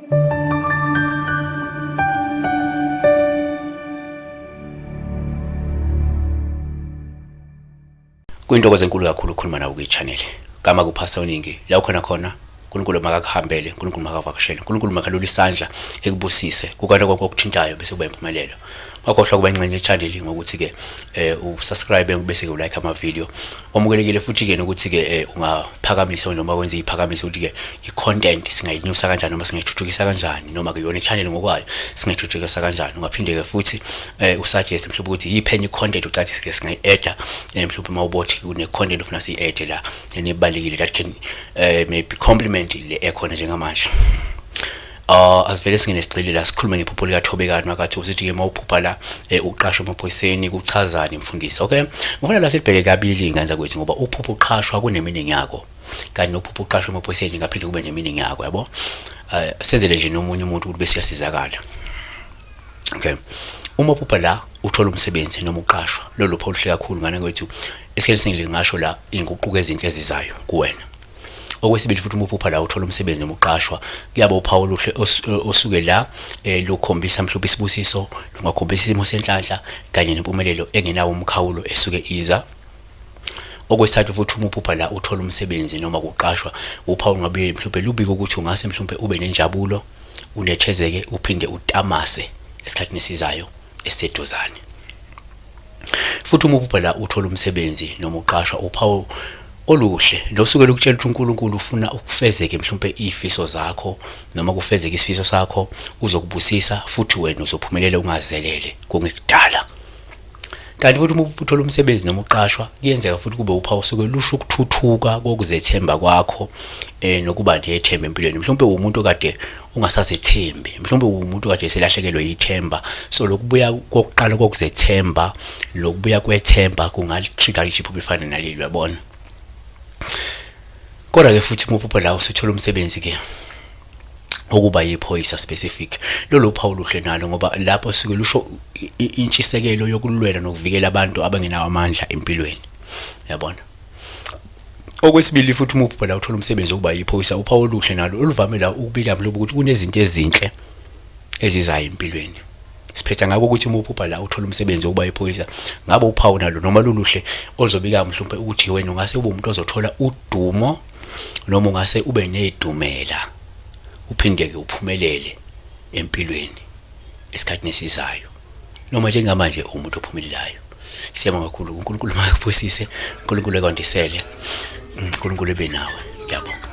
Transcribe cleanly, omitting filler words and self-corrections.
Kuyintokozo enkulu kakhulu ukukhuluma nawe kwi-channel kama kuphasa oningi la ukhona khona. uNkulunkulu makakuhambele, uNkulunkulu makavakashele, uNkulunkulu makalula isandla ekubusise kukona konke okuthintayo bese kuba impumelelo. Ungakhohlwa ukuba ingxenye ye-channel ngokuthi-ke usubscribe bese-ke ulike ama-video. Wamukelekile futhi-ke nokuthi-ke ungaphakamisa noma wenze iphakamiso ukuthi-ke i-content singayinyusa kanjani noma singayithuthukisa kanjani noma ke yona i-channel ngokwayo singayithuthukisa kanjani. Ungaphinde-ke futhi usuggest mhlawumbe ukuthi yiphi enye i-content ucathi ke singayi-adda, mhlawumbe uma ubothi kune-content ofuna siyi-adde la nebalulekile that can maybe complement le ekhona njengamanje. Asivele singene sigxile la, sikhulume ngephupho likaThobekani makathi usithi-ke uma uphupha la uqashwa emaphoyiseni kuchazani mfundisi? Okay, ngifuna la silibheke kabili ingane zakwethu, ngoba uphupho uqhashwa kuneminingi yako, kanti nophupho uqashwa emaphoyiseni ngaphinde kube neminingi yako, yabo. Senzele nje nomunye umuntu ukuthi bese uyasizakala. Okay, uma uphupha la uthola umsebenzi noma uqashwa, lolo phawu oluhle kakhulu ngane kwethu. Esikhathini esiningi ngingasho la inguquko ezinhle ezizayo kuwena. Okwesibili futhi, uma uphupha la uthola umsebenzi noma uqashwa, kuyaba uphawu oluhle osuke la lukhombisa mhlawumbe isibusiso, lungakhombisa isimo senhlanhla kanye nempumelelo engenawo umkhawulo esuke iza. Okwesithathu futhi, uma uphupha la uthola umsebenzi noma kuqashwa, uphawu ngabe mhlawumbe lubika ukuthi ungase mhlawumbe ube nenjabulo, unethezeke, uphinde utamase esikhathini esizayo esiseduzane. Futhi uma uphupha la uthola umsebenzi noma uqashwa, uphawu oluhle losuke lukutshela ukuthi uNkulunkulu ufuna ukufezeke mhlawumbe izifiso zakho noma kufezeke isifiso sakho, uzokubusisa futhi wena uzophumelela ungazelele kungekudala. Kanti futhi uma uthola umsebenzi noma uqashwa, kuyenzeka futhi kube uphawu osuke lusho ukuthuthuka kokuzethemba kwakho nokuba nethemba empilweni. Mhlawumbe uwumuntu okade ungasazethembi, mhlawumbe uwumuntu okade eselahlekelwe yithemba, so lokubuya kokuqala kokuzethemba, lokubuya kwethemba kungali-trigger iphupho elifana naleli, uyabona. Kodwa-ke futhi uma uphupha la usuthola umsebenzi-ke ukuba yiphoyisa specific, lolo phawu luhle nalo, ngoba lapho suke lusho intshisekelo yokulwela nokuvikela abantu abangenawo amandla empilweni, yabona. Okwesibili futhi, uma uphupha la uthola umsebenzi wokuba yiphoyisa, uphawu oluhle nalo oluvame la ukubika mhlawumbe ukuthi kunezinto ezinhle ezizayo empilweni. Siphetha ngakho ukuthi uma uphupha la uthola umsebenzi wokuba yiphoyisa, ngabe uphawu nalo noma luluhle oluzobika mhlawumbe ukuthi wena ungase ube umuntu ozothola udumo noma ungase ube nedumela, uphinde-ke uphumelele empilweni esikhathini esizayo noma njengamanje uwumuntu ophumelelayo. Siyabonga kakhulu. uNkulunkulu makubusise, uNkulunkulu ekwandisele, uNkulunkulu ebe nawe. Ngiyabonga.